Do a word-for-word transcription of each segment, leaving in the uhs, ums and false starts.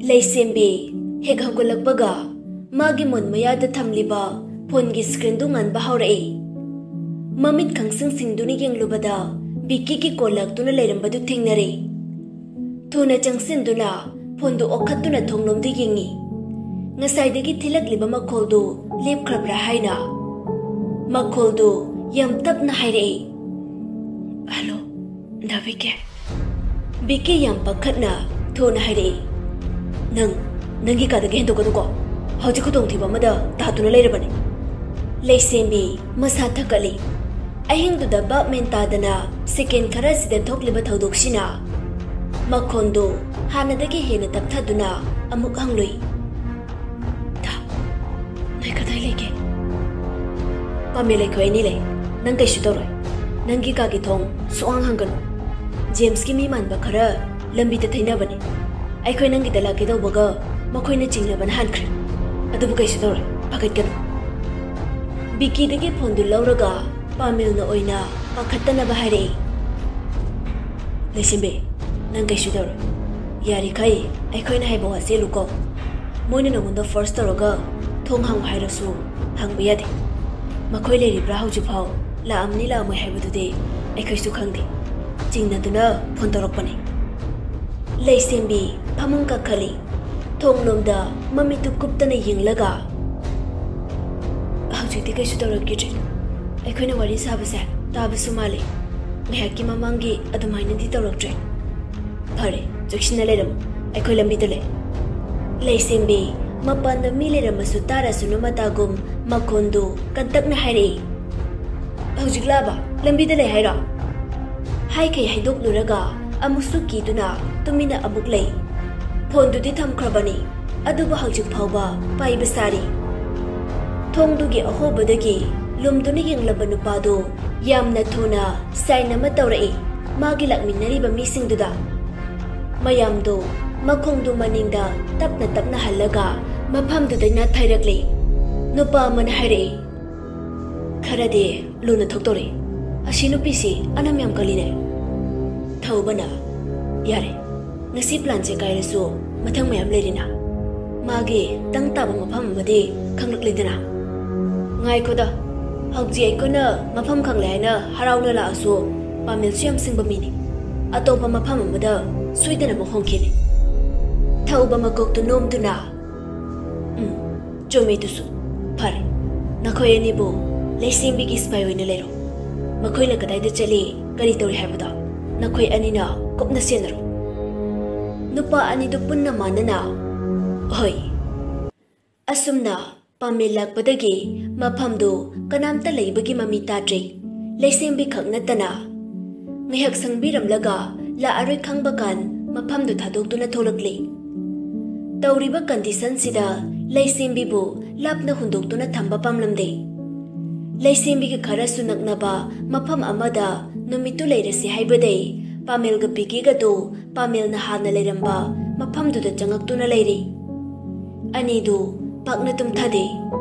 ꯂꯩꯁꯦꯝꯕꯤ ꯍꯦꯛ ꯍꯧꯒꯠꯂꯛꯄꯒ ꯃꯥꯒꯤ ꯃꯣꯟ ꯃꯌꯥꯗ ꯊꯝꯂꯤꯕ ꯐꯣꯟꯒꯤ ꯁ꯭ꯀ꯭ꯔꯤꯟꯗꯨ ꯉꯥꯟꯕ ꯍꯧꯔꯛꯏ꯫ ꯃꯃꯤꯠ ꯈꯪꯁꯤꯡ ꯁꯤꯡꯗꯨꯅ ꯌꯦꯡꯂꯨꯕꯗ ꯕꯤꯛꯀꯤꯒꯤ ꯀꯣꯜ ꯂꯥꯛꯇꯨꯅ ꯂꯩꯔꯝꯕꯗꯨ ꯊꯦꯡꯅꯔꯦ꯫ ꯊꯨꯅ ꯆꯪꯁꯤꯟꯗꯨꯅ ꯐꯣꯟꯗꯨ ꯑꯣꯛꯈꯠꯇꯨꯅ ꯊꯣꯡꯂꯣꯝꯗ ꯌꯦꯡꯉꯤ꯫ ꯉꯁꯥꯏꯗꯒꯤ ꯊꯤꯜꯂꯛꯂꯤꯕ ꯃꯈꯣꯜꯗꯨ ꯂꯦꯞꯈ꯭ꯔꯕ꯭ꯔꯥ ꯍꯥꯏꯅ꯫ ꯃꯈꯣꯜꯗꯨ ꯌꯥꯝ ꯇꯞꯅ ꯍꯥꯏꯔꯛꯏ, "ꯍꯜꯂꯣ, ꯗꯥ ꯕꯤꯛꯀꯤ?" ꯕꯤꯛꯀꯤ ꯌꯥꯝ ꯄꯥꯈꯠꯅ ꯊꯨꯅ ꯍꯥꯏꯔꯛꯏ, "ꯅꯪ, ꯅꯪꯒꯤ ꯀꯥꯗꯒꯤ ꯍꯦꯟꯗꯣꯛꯀꯅꯨꯀꯣ꯫ ꯍꯧꯖꯤꯛ ꯈꯨꯗꯣꯡꯊꯤꯕ ꯑꯃꯗ ꯇꯥꯗꯨꯅ ꯂꯩꯔꯕꯅꯤ꯫" ꯂꯩꯁꯦꯝꯕꯤ ꯃꯁꯥ ꯊꯛꯀꯠꯂꯤ꯫ ꯑꯍꯤꯡꯗꯨꯗ ꯚꯥꯞ ꯃꯦꯟ ꯇꯥꯗꯅ ꯁꯦꯀꯦꯟ ꯈꯔꯁꯤꯗ ꯊꯣꯛꯂꯤꯕ ꯊꯧꯗꯣꯛꯁꯤꯅ ꯃꯈꯣꯟꯗꯨ ꯍꯥꯟꯅꯗꯒꯤ ꯍꯦꯟꯅ ꯇꯞꯊꯗꯨꯅ ꯑꯃꯨꯛ ꯍꯪꯂꯨꯏ, "ꯗꯥ, ꯅꯣꯏ ꯀꯗꯥꯏ ꯂꯩꯒꯦ?" "ꯄꯥꯃꯦꯜ, ꯑꯩꯈꯣꯏ ꯑꯅꯤ ꯂꯩ꯫ ꯅꯪ ꯀꯩꯁꯨ ꯇꯧꯔꯣꯏ꯫ ꯅꯪꯒꯤ ꯀꯥꯒꯤ ꯊꯣꯡ ꯁꯨꯛꯍꯥꯡ ꯍꯥꯡꯒꯅꯨ꯫ ꯖꯦꯝꯁꯀꯤ ꯃꯤ ꯃꯥꯟꯕ ꯈꯔ ꯂꯝꯕꯤꯗ ꯊꯩꯅꯕꯅꯤ꯫ ꯑꯩꯈꯣꯏ ꯅꯪꯒꯤꯗ ꯂꯥꯛꯀꯦ ꯇꯧꯕꯒ ꯃꯈꯣꯏꯅ ꯆꯤꯡꯅꯕꯅ ꯍꯥꯟꯈ꯭ꯔꯦ꯫ ꯑꯗꯨꯕꯨ ꯀꯩꯁꯨ ꯇꯧꯔꯣꯏ, ꯄꯥꯈꯠꯀꯅꯨ꯫" ꯕꯤꯀꯤꯗꯒꯤ ꯐꯣꯟꯗꯨ ꯂꯧꯔꯒ ꯄꯥꯃꯦꯜꯅ ꯑꯣꯏꯅ ꯄꯥꯈꯠꯇꯅꯕ ꯍꯥꯏꯔꯛꯏ, "ꯂꯩꯁꯦꯝꯕꯤ, ꯅꯪ ꯀꯩꯁꯨ ꯇꯧꯔꯣꯏ꯫ ꯌꯥꯔꯤꯈꯩ ꯑꯩꯈꯣꯏꯅ ꯍꯥꯏꯕ ꯋꯥ ꯆꯦꯜꯂꯨꯀꯣ꯫ ꯃꯣꯏꯅ ꯅꯉꯣꯟꯗ ꯐꯣꯔꯁ ꯇꯧꯔꯒ ꯊꯣꯡ ꯍꯥꯡꯉꯨ ꯍꯥꯏꯔꯁꯨ ꯍꯥꯡꯕ ꯌꯥꯗꯦ꯫ ꯃꯈꯣꯏ ꯂꯩꯔꯤꯕ꯭ꯔꯥ ꯍꯧꯖꯤꯛꯐꯥꯎ, ꯂꯥꯛꯑꯝꯅꯤ ꯂꯥꯛꯑꯝꯃꯣꯏ ꯍꯥꯏꯕꯗꯨꯗꯤ ꯑꯩꯈꯣꯏꯁꯨ ꯈꯪꯗꯦ꯫ ꯆꯤꯡꯅꯗꯨꯅ ꯐꯣꯟ ꯇꯧꯔꯛꯄꯅꯤ꯫" ꯂꯩꯁꯦꯝꯕꯤ ꯐꯃꯨꯡ ꯀꯥꯈꯠꯂꯤ꯫ ꯊꯣꯡꯂꯣꯝꯗ ꯃꯃꯤꯠꯇꯨ ꯀꯨꯞꯇꯅ ꯌꯦꯡꯂꯒ, "ꯍꯧꯖꯤꯛꯇꯤ ꯀꯩꯁꯨ ꯇꯧꯔꯛꯈꯤꯗ꯭ꯔꯦ꯫ ꯑꯩꯈꯣꯏꯅ ꯋꯥꯔꯤ ꯁꯥꯕꯁꯦ ꯇꯥꯕꯁꯨ ꯃꯥꯜꯂꯦ꯫ ꯉꯥꯏꯍꯥꯛꯀꯤ ꯃꯃꯥꯡꯒꯤ ꯑꯗꯨꯃꯥꯏꯅꯗꯤ ꯇꯧꯔꯛꯇ꯭ꯔꯦ꯫ ꯐꯔꯦ, ꯆꯦꯛꯁꯤꯟꯅ ꯂꯩꯔꯝꯃꯨ꯫ ꯑꯩꯈꯣꯏ ꯂꯝꯕꯤꯗ ꯂꯩ꯫" ꯂꯩꯁꯦꯝꯕꯤ ꯃꯄꯥꯟꯗ ꯃꯤ ꯂꯩꯔꯝꯃꯁꯨ ꯇꯥꯔꯁꯅꯨ ꯃꯇꯥꯒꯨꯝ ꯃꯈꯣꯟꯗꯨ ꯀꯟꯇꯛꯅ ꯍꯥꯏꯔꯛꯏ, "ꯍꯧꯖꯤꯛ ꯂꯥꯕ ꯂꯝꯕꯤꯗ ꯂꯩ ꯍꯥꯏꯔꯣ?" ꯍꯥꯏꯈꯩ ꯍꯥꯏꯗꯣꯛꯂꯨꯔꯒ ꯑꯃꯨꯛꯁꯨ ꯀꯤꯗꯨꯅ ꯇꯨꯃꯤꯟꯅ ꯑꯃꯨꯛ ꯂꯩ꯫ ꯐꯣꯟꯗꯨꯗꯤ ꯊꯝꯈ꯭ꯔꯕꯅꯤ, ꯑꯗꯨꯕꯨ ꯍꯧꯖꯤꯛ ꯐꯥꯎꯕ ꯄꯥꯏꯕ ꯁꯥꯔꯤ꯫ ꯊꯣꯡꯗꯨꯒꯤ ꯑꯍꯣꯕꯗꯒꯤ ꯂꯨꯝꯗꯨꯅ ꯌꯦꯡꯂꯕ ꯅꯨꯄꯥꯗꯨ ꯌꯥꯝꯅ ꯊꯨꯅ ꯁꯥꯏꯟ ꯑꯃ ꯇꯧꯔꯛꯏ ꯃꯥꯒꯤ ꯂꯥꯛꯃꯤꯟꯅꯔꯤꯕ ꯃꯤꯁꯤꯡꯗꯨꯗ꯫ ꯃꯌꯥꯝꯗꯨ ꯃꯈꯣꯡꯗꯨ ꯃꯅꯤꯡꯗ ꯇꯞꯅ ꯇꯞꯅ ꯍꯜꯂꯒ ꯃꯐꯝꯗꯨꯗꯩ ꯅꯥꯊꯩꯔꯛꯂꯤ꯫ ꯅꯨꯄꯥ ꯑꯃꯅ ꯍꯥꯏꯔꯛꯏ, "ꯈꯔꯗꯤ ꯂꯨꯅ ꯊꯣꯛꯇꯧꯔꯤ꯫ ꯑꯁꯤ ꯅꯨꯄꯤꯁꯤ ꯑꯅꯝ ꯌꯥꯝ ꯀꯜꯂꯤꯅꯦ꯫" ꯊꯧꯕꯅ, "ꯌꯥꯔꯦ, ꯉꯁꯤ ꯄ꯭ꯂꯥꯟꯁꯦ ꯀꯥꯏꯔꯁꯨ ꯃꯊꯪ ꯃꯌꯥꯝ ꯂꯩꯔꯤꯅ꯫ ꯃꯥꯒꯤ ꯇꯪ ꯇꯥꯕ ꯃꯐꯝ ꯑꯃꯗꯤ ꯈꯪꯂꯛꯂꯤꯗꯅ꯫ ꯉꯥꯏꯈꯣꯗ, ꯍꯧꯖꯤꯛ ꯑꯩꯈꯣꯏꯅ ꯃꯐꯝ ꯈꯪꯂꯦ ꯍꯥꯏꯅ ꯍꯔꯥꯎꯅ ꯂꯥꯛꯑꯁꯨ, ꯄꯥꯃꯦꯜꯁꯨ ꯌꯥꯝ ꯁꯤꯡꯕ ꯃꯤꯅꯤ꯫ ꯑꯇꯣꯞꯄ ꯃꯐꯝ ꯑꯃꯗ ꯁꯣꯏꯗꯅꯃꯛ ꯍꯣꯡꯈꯤꯅꯤ꯫ ꯊꯧꯕ ꯃꯀꯣꯛꯇꯨ ꯅꯣꯝꯗꯨꯅ, "ꯎꯝ, ꯆꯨꯝꯃꯦ ꯑꯗꯨꯁꯨ꯫ ꯐꯔꯦ, ꯅꯈꯣꯏ ꯑꯅꯤꯕꯨ ꯂꯩꯁꯦꯝꯕꯤꯒꯤ ꯁꯤꯄꯥꯏ ꯑꯣꯏꯅ ꯂꯩꯔꯣ꯫ ꯃꯈꯣꯏꯅ ꯀꯗꯥꯏꯗ ꯆꯠꯂꯤ, ꯀꯔꯤ ꯇꯧꯔꯤ ꯍꯥꯏꯕꯗꯣ ꯅꯈꯣꯏ ꯑꯅꯤꯅ ꯀꯨꯞꯅ ꯁꯦꯟꯅꯔꯣ꯫" ꯅꯨꯄꯥ ꯑꯅꯤꯗꯨ ꯄꯨꯟꯅ ꯃꯥꯟꯅꯅ, "ꯍꯣꯏ꯫" ꯑꯁꯨꯝꯅ ꯄꯥꯃꯦꯜ ꯂꯥꯛꯄꯗꯒꯤ ꯃꯐꯝꯗꯨ ꯀꯅꯥꯝꯇ ꯂꯩꯕꯒꯤ ꯃꯃꯤ ꯇꯥꯗ꯭ꯔꯦ꯫ ꯂꯩꯁꯦꯝꯕꯤ ꯈꯛ ꯅꯠꯇꯅ ꯉꯥꯏꯍꯥꯛ ꯁꯪꯕꯤꯔꯝꯂꯒ ꯂꯥꯛꯑꯔꯣꯏ ꯈꯪꯕ ꯀꯥꯟ ꯃꯐꯝꯗꯨ ꯊꯥꯗꯣꯛꯇꯨꯅ ꯊꯣꯛꯂꯛꯂꯤ꯫ ꯇꯧꯔꯤꯕ ꯀꯟꯗꯤꯁꯟꯁꯤꯗ ꯂꯩꯁꯦꯝꯕꯤꯕꯨ ꯂꯥꯞꯅ ꯍꯨꯟꯗꯣꯛꯇꯨꯅ ꯊꯝꯕ ꯄꯥꯝꯂꯝꯗꯦ꯫ ꯂꯩꯁꯦꯝꯕꯤꯒ ꯈꯔꯁꯨ ꯅꯛꯅꯕ ꯃꯐꯝ ꯑꯃꯗ ꯅꯨꯃꯤꯠꯇꯨ ꯂꯩꯔꯁꯤ ꯍꯥꯏꯕꯗꯩ ꯄꯥꯃꯦꯜꯒ ꯕꯤꯀꯤꯒꯗꯨ ꯄꯥꯃꯦꯜꯅ ꯍꯥꯟꯅ ꯂꯩꯔꯝꯕ ꯃꯐꯝꯗꯨꯗ ꯆꯪꯉꯛꯇꯨꯅ ꯂꯩꯔꯤ꯫ ꯑꯅꯤꯗꯨ ꯄꯥꯛꯅ ꯇꯨꯝꯊꯗꯦ꯫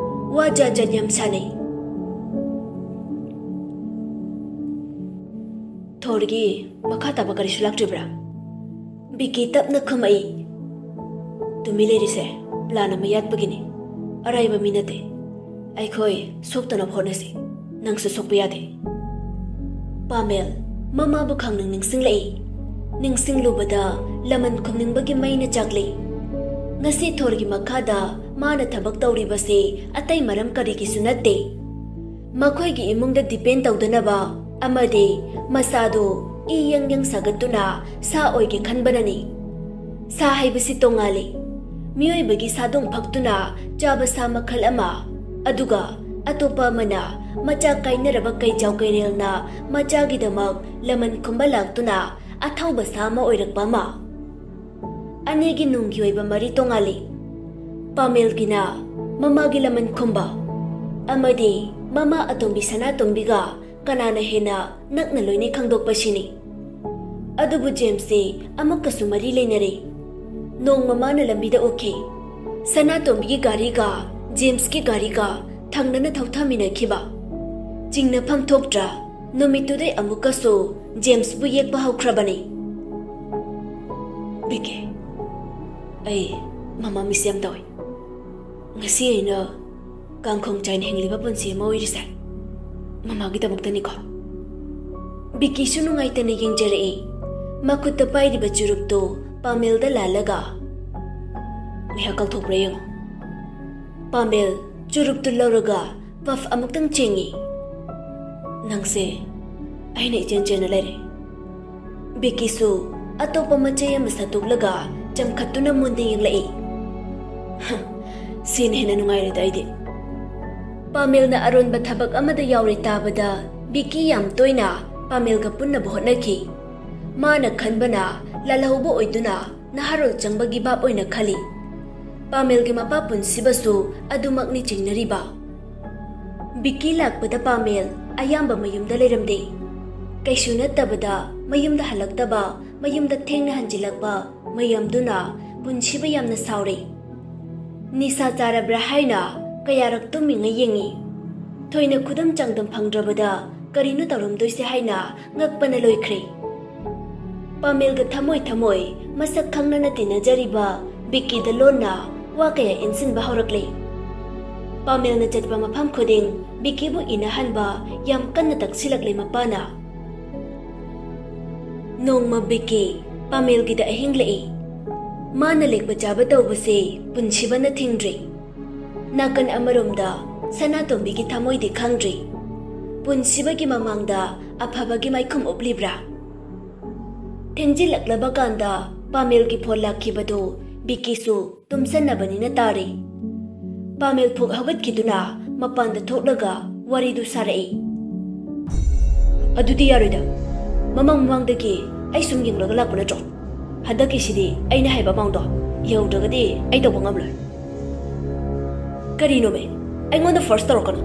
ꯋꯥ ꯖꯥꯠ ꯖꯥꯠ ꯌꯥꯝ ꯁꯥꯟꯅꯩ꯫ "ꯊꯣꯔꯒꯤ ꯃꯈꯥ ꯇꯥꯕ ꯀꯔꯤꯁꯨ ꯂꯥꯛꯇ꯭ꯔꯤꯕ꯭ꯔꯥ?" ꯕꯤꯀꯤ ꯇꯞꯅ ꯈꯨꯝꯃꯛꯏ꯫ "ꯇꯨꯃꯤ ꯂꯩꯔꯤꯁꯦ ꯄ꯭ꯂꯥꯟ ꯑꯃ ꯌꯥꯠꯄꯒꯤꯅꯤ꯫ ꯑꯔꯥꯏꯕ ꯃꯤ ꯅꯠꯇꯦ꯫ ꯑꯩꯈꯣꯏ ꯁꯣꯛꯇꯅꯕ ꯍꯣꯠꯅꯁꯤ꯫ ꯅꯪꯁꯨ ꯁꯣꯛꯄ ꯌꯥꯗꯦ꯫" ꯄꯥꯃꯦꯜ ꯃꯃꯥꯕꯨ ꯈꯪꯅꯤꯡ ꯅꯤꯡꯁꯤꯡꯂꯛꯏ꯫ ꯅꯤꯡꯁꯤꯡꯂꯨꯕꯗ ꯂꯃꯟ ꯈꯨꯝꯅꯤꯡꯕꯒꯤ ꯃꯩꯅ ꯆꯥꯛꯂꯤ꯫ ꯉꯁꯤ ꯊꯣꯔꯒꯤ ꯃꯈꯥꯗ ꯃꯥꯅ ꯊꯕꯛ ꯇꯧꯔꯤꯕꯁꯤ ꯑꯇꯩ ꯃꯔꯝ ꯀꯔꯤꯒꯤꯁꯨ ꯅꯠꯇꯦ꯫ ꯃꯈꯣꯏꯒꯤ ꯏꯃꯨꯡꯗ ꯗꯤꯄꯦꯟ ꯇꯧꯗꯅꯕ ꯑꯃꯗꯤ ꯃꯆꯥꯗꯨ ꯏ ꯌꯪ ꯌꯪ ꯁꯥꯒꯠꯇꯨꯅ ꯁꯥ ꯑꯣꯏꯒꯦ ꯈꯟꯕꯅꯅꯤ꯫ ꯁꯥ ꯍꯥꯏꯕꯁꯤ ꯇꯣꯉꯥꯜꯂꯤ꯫ ꯃꯤꯑꯣꯏꯕꯒꯤ ꯁꯥꯗꯣꯡ ꯐꯛꯇꯨꯅ ꯆꯥꯕ ꯁꯥ ꯃꯈꯜ ꯑꯃ, ꯑꯗꯨꯒ ꯑꯇꯣꯞꯄ ꯑꯃꯅ ꯃꯆꯥ ꯀꯥꯏꯅꯔꯕ ꯀꯩꯖꯥꯎ ꯀꯩꯔꯦꯜꯅ ꯃꯆꯥꯒꯤꯗꯃꯛ ꯂꯃꯟ ꯈꯨꯝꯕ ꯂꯥꯛꯇꯨꯅ ꯑꯊꯧꯕ ꯁꯥ ꯑꯃ ꯑꯣꯏꯔꯛꯄ ꯑꯃ꯫ ꯑꯅꯤꯒꯤ ꯅꯨꯡꯒꯤ ꯑꯣꯏꯕ ꯃꯔꯤ ꯇꯣꯉꯥꯜꯂꯤ꯫ ꯄꯥꯃꯦꯜꯒꯤꯅ ꯃꯃꯥꯒꯤ ꯂꯃꯟ ꯈꯨꯝꯕ ꯑꯃꯗꯤ ꯃꯃꯥ ꯑꯇꯣꯝꯕꯤ ꯁꯅꯥꯇꯣꯝꯕꯤꯒ ꯀꯅꯥꯅ ꯍꯦꯟꯅ ꯅꯛꯅ ꯂꯣꯏꯅꯩ ꯈꯪꯗꯣꯛꯄꯁꯤꯅꯤ꯫ ꯑꯗꯨꯕꯨ ꯖꯦꯝꯁꯁꯤ ꯑꯃꯨꯛꯀꯁꯨ ꯃꯔꯤ ꯂꯩꯅꯔꯦ꯫ ꯅꯣꯡꯃ ꯃꯥꯅ ꯂꯝꯕꯤꯗ ꯎꯈꯤ꯫ ꯁꯅꯥꯇꯣꯝꯕꯤꯒꯤ ꯒꯥꯔꯤꯒ ꯖꯦꯝꯁꯀꯤ ꯒꯥꯔꯤꯒ ꯊꯪꯅꯅ ꯊꯧꯊꯃꯤꯟꯅꯈꯤꯕ꯫ ꯆꯤꯡꯅꯐꯝ ꯊꯣꯛꯇ꯭ꯔꯥ? ꯅꯨꯃꯤꯠꯇꯨꯗꯩ ꯑꯃꯨꯛꯀꯁꯨ ꯖꯦꯝꯁꯄꯨ ꯌꯦꯛꯄ ꯍꯧꯈ꯭ꯔꯕꯅꯤ꯫ ꯕꯤꯀꯤ, ꯑꯩ ꯃꯃꯥ ꯃꯤꯁ ꯌꯥꯝ ꯇꯧꯏ꯫ ꯉꯁꯤ ꯑꯩꯅ ꯀꯥꯡꯈꯣꯡ ꯆꯥꯏꯅ ꯍꯤꯡꯂꯤꯕ ꯄꯨꯟꯁꯤ ꯑꯃ ꯑꯣꯏꯔꯤꯁꯦ ꯃꯃꯥꯒꯤꯗꯃꯛꯇꯅꯤꯀꯣ꯫ ꯕꯤꯀꯤꯁꯨ ꯅꯨꯡꯉꯥꯏꯇꯅ ꯌꯦꯡꯖꯔꯛꯏ꯫ ꯃꯈꯨꯠꯇ ꯄꯥꯏꯔꯤꯕ ꯆꯨꯔꯨꯞꯇꯨ ꯄꯥꯃꯦꯜꯗ ꯂꯥꯜꯂꯒ, "ꯉꯥꯏꯍꯥꯛ ꯀꯥꯎꯊꯣꯛꯄ꯭ꯔꯥ ꯌꯦꯡꯉꯣ꯫ ꯄꯥꯃꯦꯜ ꯆꯨꯔꯨꯞꯇꯨ ꯂꯧꯔꯒ ꯄꯐ ꯑꯃꯨꯛꯇꯪ ꯆꯤꯡꯏ꯫ ꯅꯪꯁꯦ ꯑꯩꯅ ꯏꯆꯦꯟ ꯆꯦꯟꯅ ꯂꯩꯔꯦ꯫" ꯕꯤꯀꯤꯁꯨ ꯑꯇꯣꯞꯄ ꯃꯆꯩ ꯑꯃ ꯁꯠꯇꯣꯛꯂꯒ ꯆꯝꯈꯠꯇꯨꯅ ꯃꯨꯟꯅ ꯌꯦꯡꯂꯛꯏ꯫ "ꯍ, ꯁꯤꯅ ꯍꯦꯟꯅ ꯅꯨꯡꯉꯥꯏꯔꯦꯗ ꯑꯩꯗꯤ꯫" ꯄꯥꯃꯦꯜꯅ ꯑꯔꯣꯟꯕ ꯊꯕꯛ ꯑꯃꯗ ꯌꯥꯎꯔꯦ ꯇꯥꯕꯗ ꯕꯤꯀꯤ ꯌꯥꯝ ꯇꯣꯏꯅ ꯄꯥꯃꯦꯜꯒ ꯄꯨꯟꯅꯕ ꯍꯣꯠꯅꯈꯤ꯫ ꯃꯥꯅ ꯈꯟꯕꯅ ꯂꯥꯜꯍꯧꯕ ꯑꯣꯏꯗꯨꯅ ꯅꯍꯥꯔꯣꯜ ꯆꯪꯕꯒꯤ ꯚꯥꯞ ꯑꯣꯏꯅ ꯈꯜꯂꯤ꯫ ꯄꯥꯃꯦꯜꯒꯤ ꯃꯄꯥ ꯄꯨꯟꯁꯤꯕꯁꯨ ꯑꯗꯨꯃꯛꯅꯤ ꯆꯤꯡꯅꯔꯤꯕ꯫ ꯕꯤꯀꯤ ꯂꯥꯛꯄꯗ ꯄꯥꯃꯦꯜ ꯑꯌꯥꯝꯕ ꯃꯌꯨꯝꯗ ꯂꯩꯔꯝꯗꯦ꯫ ꯀꯩꯁꯨ ꯅꯠꯇꯕꯗ ꯃꯌꯨꯝꯗ ꯍꯜꯂꯛꯇꯕ, ꯃꯌꯨꯝꯗ ꯊꯦꯡꯅ ꯍꯟꯖꯤꯜꯂꯛꯄ ꯃꯌꯥꯝꯗꯨꯅ ꯄꯨꯟꯁꯤꯕ ꯌꯥꯝꯅ ꯁꯥꯎꯔꯦ꯫ ꯅꯤꯁꯥ ꯆꯥꯔꯕ꯭ꯔꯥ ꯍꯥꯏꯅ ꯀꯌꯥꯔꯛ ꯇꯨꯝꯃꯤꯉꯩ ꯌꯦꯡꯉꯤ꯫ ꯊꯣꯏꯅ ꯈꯨꯗꯝ ꯆꯥꯡꯗꯝ ꯐꯪꯗ꯭ꯔꯕꯗ ꯀꯔꯤꯅꯣ ꯇꯧꯔꯝꯗꯣꯏꯁꯦ ꯍꯥꯏꯅ ꯉꯛꯄꯅ ꯂꯣꯏꯈ꯭ꯔꯦ꯫ ꯄꯥꯃꯦꯜꯒ ꯊꯃꯣꯏ ꯊꯃꯣꯏ ꯃꯁꯛ ꯈꯪꯅꯅ ꯇꯤꯟꯅꯖꯔꯤꯕ ꯕꯤꯀꯤꯗ ꯂꯣꯟꯅ ꯋꯥ ꯀꯌꯥ ꯏꯟꯁꯤꯟꯕ ꯍꯧꯔꯛꯂꯦ꯫ ꯄꯥꯃꯦꯜꯅ ꯆꯠꯄ ꯃꯐꯝ ꯈꯨꯗꯤꯡ ꯕꯤꯀꯤꯕꯨ ꯏꯟꯅꯍꯟꯕ ꯌꯥꯝ ꯀꯟꯅ ꯇꯛꯁꯤꯜꯂꯛꯂꯦ ꯃꯄꯥꯅ꯫ ꯅꯣꯡꯃ ꯕꯤꯀꯤ ꯄꯥꯃꯦꯜꯒꯤꯗ ꯑꯍꯤꯡ ꯂꯦꯛꯏ꯫ ꯃꯥꯅ ꯂꯦꯛꯄ ꯆꯥꯕ ꯇꯧꯕꯁꯦ ꯄꯨꯟꯁꯤꯕꯅ ꯊꯤꯡꯗ꯭ꯔꯤ꯫ ꯅꯥꯀꯟ ꯑꯃꯔꯣꯝꯗ ꯁꯅꯥꯇꯣꯝꯕꯤꯒꯤ ꯊꯃꯣꯏꯗꯤ ꯈꯪꯗ꯭ꯔꯤ꯫ ꯄꯨꯟꯁꯤꯕꯒꯤ ꯃꯃꯥꯡꯗ ꯑꯐꯕꯒꯤ ꯃꯥꯏꯈꯨꯝ ꯎꯞꯂꯤꯕ꯭ꯔꯥ? ꯊꯦꯡꯖꯤꯜꯂꯛꯂꯕ ꯀꯥꯟꯗ ꯄꯥꯃꯦꯜꯒꯤ ꯐꯣꯟ ꯂꯥꯛꯈꯤꯕꯗꯨ ꯕꯤꯀꯤꯁꯨ ꯇꯨꯝꯁꯟꯅꯕꯅꯤꯅ ꯇꯥꯔꯦ꯫ ꯄꯥꯃꯦꯜ ꯐꯨꯛ ꯍꯧꯒꯠꯈꯤꯗꯨꯅ ꯃꯄꯥꯟꯗ ꯊꯣꯛꯂꯒ ꯋꯥꯔꯤꯗꯨ ꯁꯥꯔꯛꯏ꯫ "ꯑꯗꯨꯗꯤ ꯌꯥꯔꯣꯏꯗ꯫ ꯃꯃꯥꯡ ꯃꯃꯥꯡꯗꯒꯤ ꯑꯩ ꯁꯨꯝ ꯌꯦꯡꯂꯒ ꯂꯥꯛꯄ ꯅꯠꯇ꯭ꯔꯣ? ꯍꯟꯗꯛꯀꯤꯁꯤꯗꯤ ꯑꯩꯅ ꯍꯥꯏꯕ ꯑꯃꯥꯎꯟꯗꯣ ꯌꯧꯗ꯭ꯔꯒꯗꯤ ꯑꯩ ꯇꯧꯕ ꯉꯝꯂꯣꯏ꯫" "ꯀꯔꯤꯅꯣꯃꯦ? ꯑꯩꯉꯣꯟꯗ ꯐꯣꯔꯁ ꯇꯧꯔꯛꯀꯅꯨ꯫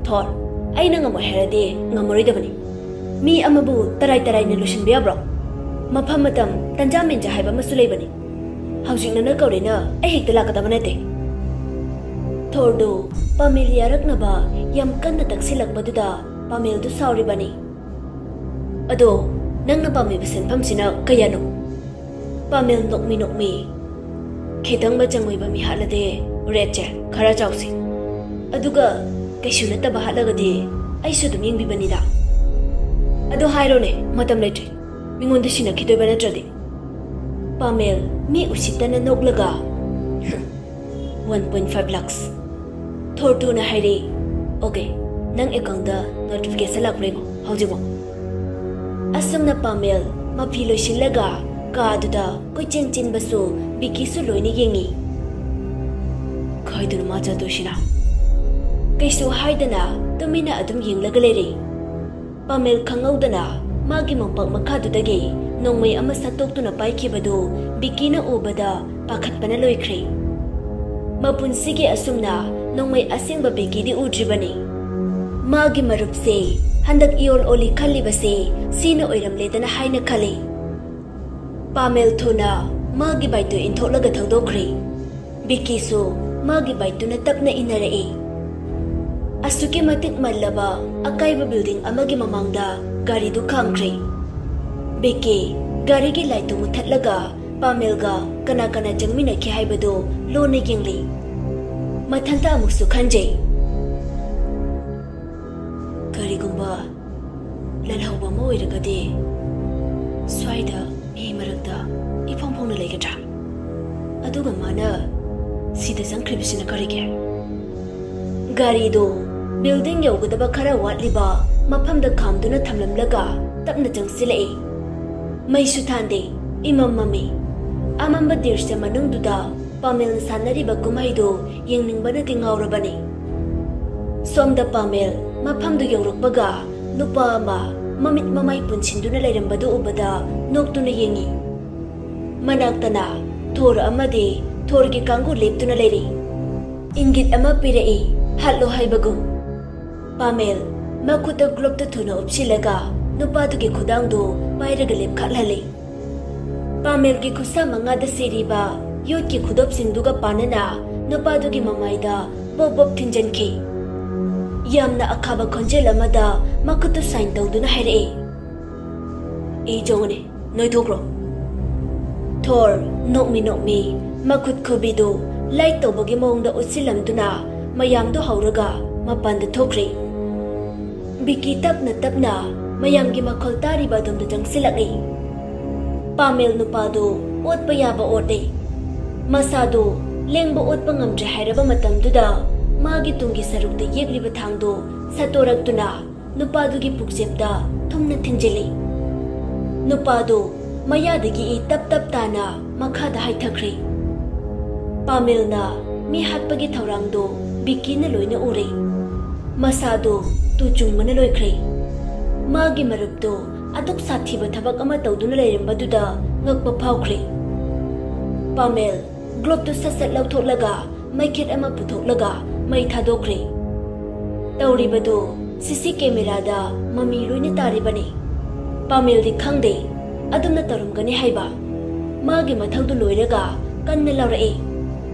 ꯊꯣꯔ, ꯑꯩꯅ ꯉꯝꯃꯣꯏ ꯍꯥꯏꯔꯗꯤ ꯉꯝꯃꯔꯣꯏꯗꯕꯅꯤ꯫ ꯃꯤ ꯑꯃꯕꯨ ꯇꯔꯥꯏ ꯇꯔꯥꯏꯅ ꯂꯣꯏꯁꯤꯟꯕ ꯌꯥꯕ꯭ꯔꯣ? ꯃꯐꯝ ꯃꯇꯝ, ꯇꯟꯖꯥ ꯃꯦꯟꯖꯥ ꯍꯥꯏꯕ ꯑꯃꯁꯨ ꯂꯩꯕꯅꯤ꯫ ꯍꯧꯖꯤꯛ ꯅꯪꯅ ꯀꯧꯔꯦꯅ ꯑꯩ ꯍꯦꯛꯇ ꯂꯥꯛꯀꯗꯕ ꯅꯠꯇꯦ꯫" ꯊꯣꯔꯗꯨ ꯄꯥꯃꯦꯜ ꯌꯥꯔꯛꯅꯕ ꯌꯥꯝ ꯀꯟꯅ ꯇꯛꯁꯤꯜꯂꯛꯄꯗꯨꯗ ꯄꯥꯃꯦꯜꯗꯨ ꯁꯥꯎꯔꯤꯕꯅꯤ꯫ "ꯑꯗꯣ ꯅꯪꯅ ꯄꯥꯝꯃꯤꯕ ꯁꯦꯟꯐꯝꯁꯤꯅ ꯀꯌꯥꯅꯣ?" ꯄꯥꯃꯦꯜ ꯅꯣꯛꯃꯤ ꯅꯣꯛꯃꯤ, "ꯈꯤꯇꯪ ꯃꯆꯪ ꯑꯣꯏꯕ ꯃꯤ ꯍꯥꯠꯂꯗꯤ ꯔꯦꯠꯁꯦ ꯈꯔ ꯆꯥꯎꯁꯤ, ꯑꯗꯨꯒ ꯀꯩꯁꯨ ꯅꯠꯇꯕ ꯍꯥꯠꯂꯒꯗꯤ ꯑꯩꯁꯨ ꯑꯗꯨꯝ ꯌꯦꯡꯕꯤꯕꯅꯤꯗ꯫ ꯑꯗꯣ ꯍꯥꯏꯔꯣꯅꯦ, ꯃꯇꯝ ꯂꯩꯇ꯭ꯔꯦ, ꯃꯤꯉꯣꯟꯗ ꯁꯤꯟꯅꯈꯤꯗꯣꯏꯕ ꯅꯠꯇ꯭ꯔꯗꯤ?" ꯄꯥꯃꯦꯜ ꯃꯤ ꯎꯁꯤꯠꯇꯅ ꯅꯣꯛꯂꯒ, "One point five lakhs꯫ ꯊꯣꯔ ꯊꯨꯅ ꯍꯥꯏꯔꯦ꯫ "ꯑꯣꯀꯦ, ꯅꯪ ꯑꯦꯀꯥꯎꯟꯗ ꯅꯣꯇꯤꯐꯤꯀꯦꯁꯟ ꯂꯥꯛꯄ꯭ꯔꯥ ꯌꯦꯡꯉꯣ ꯍꯧꯖꯤꯛꯃꯛ"꯫ ꯑꯁꯨꯝꯅ ꯄꯥꯃꯦꯜ ꯃꯐꯤ ꯂꯣꯏꯁꯤꯜꯂꯒ ꯀꯥꯗꯨꯗ ꯀꯣꯏꯆꯦꯟ ꯆꯦꯟꯕꯁꯨ ꯕꯤꯀꯤꯁꯨ ꯂꯣꯏꯅ ꯌꯦꯡꯉꯤ꯫ "ꯀꯥꯏꯗꯅꯣ ꯃꯥ ꯆꯠꯇꯣꯏꯁꯤꯅ?" ꯀꯩꯁꯨ ꯍꯥꯏꯗꯅ ꯇꯨꯃꯤꯟꯅ ꯑꯗꯨꯝ ꯌꯦꯡꯂꯒ ꯂꯩꯔꯦ꯫ ꯄꯥꯃꯦꯜ ꯈꯪꯍꯧꯗꯅ ꯃꯥꯒꯤ ꯃꯣꯝꯄꯥꯛ ꯃꯈꯥꯗꯨꯗꯒꯤ ꯅꯣꯡꯃꯩ ꯑꯃ ꯁꯠꯇꯣꯛꯇꯨꯅ ꯄꯥꯏꯈꯤꯕꯗꯨ ꯕꯤꯀꯤꯅ ꯎꯕꯗ ꯄꯥꯈꯠꯄꯅ ꯂꯣꯏꯈ꯭ꯔꯦ꯫ ꯃꯄꯨꯟꯁꯤꯒꯤ ꯑꯁꯨꯝꯅ ꯅꯣꯡꯃꯩ ꯑꯁꯦꯡꯕ ꯕꯤꯀꯤꯗꯤ ꯎꯗ꯭ꯔꯤꯕꯅꯤ꯫ ꯃꯥꯒꯤ ꯃꯔꯨꯞꯁꯦ ꯍꯟꯗꯛ ꯏꯑꯣꯜ ꯑꯣꯜꯂꯤ ꯈꯜꯂꯤꯕꯁꯦ ꯁꯤꯅ ꯑꯣꯏꯔꯝꯂꯦꯗꯅ ꯍꯥꯏꯅ ꯈꯜꯂꯤ꯫ ꯄꯥꯃꯦꯜ ꯊꯨꯅ ꯃꯥꯒꯤ ꯕꯥꯏꯛꯇꯨ ꯏꯟꯊꯣꯛꯂꯒ ꯊꯧꯗꯣꯛꯈ꯭ꯔꯦ꯫ ꯕꯤꯀꯤꯁꯨ ꯃꯥꯒꯤ ꯕꯥꯏꯛꯇꯨꯅ ꯇꯞꯅ ꯏꯟꯅꯔꯛꯏ꯫ ꯑꯁꯨꯛꯀꯤ ꯃꯇꯤꯛ ꯃꯜꯂꯕ ꯑꯀꯥꯏꯕ ꯕꯤꯜꯗꯤꯡ ꯑꯃꯒꯤ ꯃꯃꯥꯡꯗ ꯒꯥꯔꯤꯗꯨ ꯈꯥꯝꯈ꯭ꯔꯦ꯫ ꯕꯤꯀꯤ ꯒꯥꯔꯤꯒꯤ ꯂꯥꯏꯠꯇꯨ ꯃꯨꯊꯠꯂꯒ ꯄꯥꯃꯦꯜꯒ ꯀꯅꯥ ꯀꯅꯥ ꯆꯪꯃꯤꯟꯅꯈꯤ ꯍꯥꯏꯕꯗꯨ ꯂꯣꯟꯅ ꯌꯦꯡꯂꯤ꯫ ꯃꯊꯟꯇ ꯑꯃꯨꯛꯁꯨ ꯈꯟꯖꯩ, "ꯀꯔꯤꯒꯨꯝꯕ ꯂꯥꯜꯍꯧꯕ ꯑꯃ ꯑꯣꯏꯔꯒꯗꯤ ꯁ꯭ꯋꯥꯏꯗ ꯃꯤ ꯃꯔꯛꯇ ꯏꯐꯣꯡ ꯐꯣꯡꯅ ꯂꯩꯒꯗ꯭ꯔꯥ? ꯑꯗꯨꯒ ꯃꯥꯅ ꯁꯤꯗ ꯆꯪꯈ꯭ꯔꯤꯕꯁꯤꯅ ꯀꯔꯤꯒꯤ?" ꯒꯥꯔꯤꯗꯨ ꯕꯤꯜꯗꯤꯡ ꯌꯧꯒꯗꯕ ꯈꯔ ꯋꯥꯠꯂꯤꯕ ꯃꯐꯝꯗ ꯈꯥꯝꯗꯨꯅ ꯊꯝꯂꯝꯂꯒ ꯇꯞꯅ ꯆꯪꯁꯤꯜꯂꯛꯏ꯫ ꯃꯩꯁꯨ ꯊꯥꯟꯗꯦ, ꯏꯃꯝ ꯃꯝꯃꯤ꯫ ꯑꯃꯝꯕ ꯗ꯭ꯔꯤꯁ꯭ꯌ ꯃꯅꯨꯡꯗꯨꯗ ꯄꯥꯃꯦꯜꯅ ꯁꯥꯟꯅꯔꯤꯕ ꯀꯨꯝꯍꯩꯗꯨ ꯌꯦꯡꯅꯤꯡꯕꯅꯗꯤ ꯉꯥꯎꯔꯕꯅꯤ꯫ ꯁꯣꯝꯗ ꯄꯥꯃꯦꯜ ꯃꯐꯝꯗꯨ ꯌꯧꯔꯛꯄꯒ ꯅꯨꯄꯥ ꯑꯃ ꯃꯃꯤꯠ ꯃꯃꯥꯏ ꯄꯨꯟꯁꯤꯟꯗꯨꯅ ꯂꯩꯔꯝꯕꯗꯨ ꯎꯕꯗ ꯅꯣꯛꯇꯨꯅ ꯌꯦꯡꯉꯤ꯫ ꯃꯅꯥꯛꯇꯅ ꯊꯣꯔ ꯑꯃꯗꯤ ꯊꯣꯔꯒꯤ ꯀꯥꯡꯕꯨ ꯂꯦꯞꯇꯨꯅ ꯂꯩꯔꯤ꯫ ꯏꯪꯒꯤꯠ ꯑꯃ ꯄꯤꯔꯛꯏ, ꯍꯥꯠꯂꯣ ꯍꯥꯏꯕꯒꯨꯝ꯫ ꯄꯥꯃꯦꯜ ꯃꯈꯨꯠꯇ ꯒ꯭ꯂꯣꯕꯇꯨ ꯊꯨꯅ ꯎꯞꯁꯤꯜꯂꯒ ꯅꯨꯄꯥꯗꯨꯒꯤ ꯈꯨꯗꯥꯡꯗꯨ ꯄꯥꯏꯔꯒ ꯂꯦꯞꯈꯠꯍꯜꯂꯤ꯫ ꯄꯥꯃꯦꯜꯒꯤ ꯈꯨꯠꯁꯥ ꯃꯉꯥꯗ ꯁꯤꯔꯤꯕ ꯌꯣꯠꯀꯤ ꯈꯨꯗꯣꯞꯁꯤꯡꯗꯨꯒ ꯄꯥꯟꯅꯅ ꯅꯨꯄꯥꯗꯨꯒꯤ ꯃꯃꯥꯏꯗ ꯕꯣꯞ ꯕꯣꯞ ꯊꯤꯟꯖꯟꯈꯤ꯫ ꯌꯥꯝꯅ ꯑꯈꯥꯕ ꯈꯣꯟꯖꯦꯜ ꯑꯃꯗ ꯃꯈꯨꯠꯇꯨ ꯁꯥꯏꯟ ꯇꯧꯗꯨꯅ ꯍꯥꯏꯔꯛꯏ, "ꯑꯩ ꯖꯣꯡꯅꯦ, ꯅꯣꯏ ꯊꯣꯛꯈ꯭ꯔꯣ"꯫ ꯊꯣꯔ ꯅꯣꯛꯃꯤ ꯅꯣꯛꯃꯤ ꯃꯈꯨꯠ ꯈꯨꯕꯤꯗꯨ ꯂꯥꯏꯠ ꯇꯧꯕꯒꯤ ꯃꯑꯣꯡꯗ ꯎꯠꯁꯤꯜꯂꯝꯗꯨꯅ ꯃꯌꯥꯝꯗꯨ ꯍꯧꯔꯒ ꯃꯄꯥꯟꯗ ꯊꯣꯛꯈ꯭ꯔꯦ꯫ ꯕꯤꯀꯤ ꯇꯞꯅ ꯇꯞꯅ ꯃꯌꯥꯝꯒꯤ ꯃꯈꯣꯜ ꯇꯥꯔꯤꯕ ꯑꯗꯣꯝꯗ ꯆꯪꯁꯤꯜꯂꯛꯏ꯫ ꯄꯥꯃꯦꯜ ꯅꯨꯄꯥꯗꯨ ꯑꯣꯠꯄ ꯌꯥꯕ ꯑꯣꯠꯂꯤ꯫ ꯃꯁꯥꯗꯨ ꯂꯦꯡꯕ ꯑꯣꯠꯄ ꯉꯝꯗ꯭ꯔꯦ ꯍꯥꯏꯔꯕ ꯃꯇꯝꯗꯨꯗ ꯃꯥꯒꯤ ꯇꯨꯡꯒꯤ ꯁꯔꯨꯛꯇ ꯌꯦꯛꯂꯤꯕ ꯊꯥꯡꯗꯨ ꯁꯠꯇꯣꯔꯛꯇꯨꯅ ꯅꯨꯄꯥꯗꯨꯒꯤ ꯄꯨꯛꯆꯦꯞꯇ ꯊꯨꯝꯅ ꯊꯤꯟꯖꯤꯜꯂꯤ꯫ ꯅꯨꯄꯥꯗꯨ ꯃꯌꯥꯗꯒꯤ ꯏ ꯇꯞ ꯇꯞ ꯇꯥꯅ ꯃꯈꯥꯗ ꯍꯥꯏꯊꯈ꯭ꯔꯦ꯫ ꯄꯥꯃꯦꯜꯅ ꯃꯤ ꯍꯥꯠꯄꯒꯤ ꯊꯧꯔꯥꯡꯗꯨ ꯕꯤꯀꯤꯅ ꯂꯣꯏꯅ ꯎꯔꯦ꯫ ꯃꯁꯥꯗꯨ ꯇꯨ ꯆꯨꯡꯕꯅ ꯂꯣꯏꯈ꯭ꯔꯦ꯫ ꯃꯥꯒꯤ ꯃꯔꯨꯞꯇꯨ ꯑꯗꯨꯛ ꯁꯥꯊꯤꯕ ꯊꯕꯛ ꯑꯃ ꯇꯧꯗꯨꯅ ꯂꯩꯔꯝꯕꯗꯨꯗ ꯉꯛꯄ ꯐꯥꯎꯈ꯭ꯔꯦ꯫ ꯄꯥꯃꯦꯜ ꯒ꯭ꯂꯣꯞꯇꯨ ꯁꯠ ꯁꯠ ꯂꯧꯊꯣꯛꯂꯒ ꯃꯩꯈꯦꯠ ꯑꯃ ꯄꯨꯊꯣꯛꯂꯒ ꯃꯩ ꯊꯥꯗꯣꯛꯈ꯭ꯔꯦ꯫ ꯇꯧꯔꯤꯕꯗꯨ ꯁꯤ ꯁꯤ ꯀꯦꯃꯦꯔꯥꯗ ꯃꯃꯤ ꯂꯣꯏꯅ ꯇꯥꯔꯤꯕꯅꯤ꯫ ꯄꯥꯃꯦꯜꯗꯤ ꯈꯪꯗꯦ ꯑꯗꯨꯝꯅ ꯇꯧꯔꯝꯒꯅꯤ ꯍꯥꯏꯕ꯫ ꯃꯥꯒꯤ ꯃꯊꯧꯗꯨ ꯂꯣꯏꯔꯒ ꯀꯟꯅ ꯂꯥꯎꯔꯛꯏ,